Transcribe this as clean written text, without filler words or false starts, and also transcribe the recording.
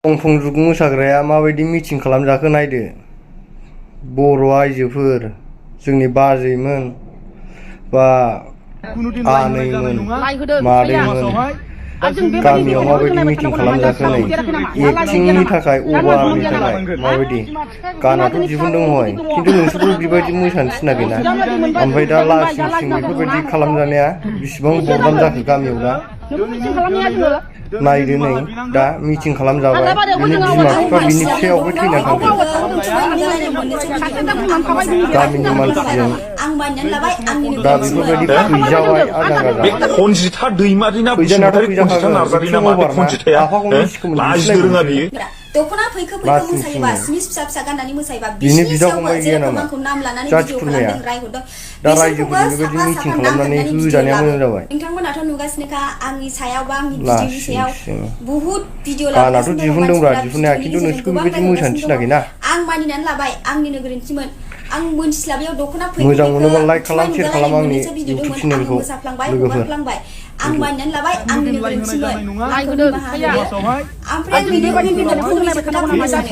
फंफंजुग मोसाग्राया माबायदि मिटिं खालामजाखो नायदो बर' आइजोफोर जोंनि बाजैमोन बा आनैमोन मादैमोन गामियाव माबायदि मिटिं खालामजाखो नै एक्टिंनि थाखाय अभारनि थाखाय माबायदि गानाथ' दिहुनदों हय खिन्थु नोंसोरबो बेबायदि मोसानो थिनाखैना ओमफ्राय दा लासिं सिं बेफोरबायदि खालामजानाया बिसिबां बरबाम जाखो गामियाव दा नायदो नै दा मिटिं खालामजाबाय बिनि बिमा बिफा बिनि फिसायावबो थैना थांदों गामिनि मानसिजों दा बेफोरबायदि फैजाबाय आजां गाजां खनजिथा दैमारिना फैजानायाथ' फैजाखागोन आफाखौ मिथिखोमोन रोङा बियो दखना फैखो फैखो मोसायोबा स्मिस फिसा फिसा गाननानै मोसायोबा बिनि बिदा फंबाय गैया नामा जाथि खुरमाया दा रायजोफोरनि बेबायदि मिटिं खालामनानै होजानाया मोजां जाबाय नोंथांमोनाथ' नुगासिनोखा आंनि सायाव बा आंनि भिडिअनि सायाव बहुत भिडिअ गानाथ' दिहुनदोंब्रा दिहुननाया खिन्थु नोंसोरखौ बेबायदि मोसानो थिनाखैना आं मानिनानै लाबाय आंनिनो गोरोन्थिमोन आं मोनथिस्लाबैयाव दखना फैखो मोजां मोनोबा लाइक खालाम शेयार खालाम आंनि इउटिउब चेनेलखौ लोगोफोर आं मानिनानै लाबाय आंनिनो गोरोन्थिमोन ओमफ्राय बिनि उनाव फंनैसो खोथा बुंनो सानो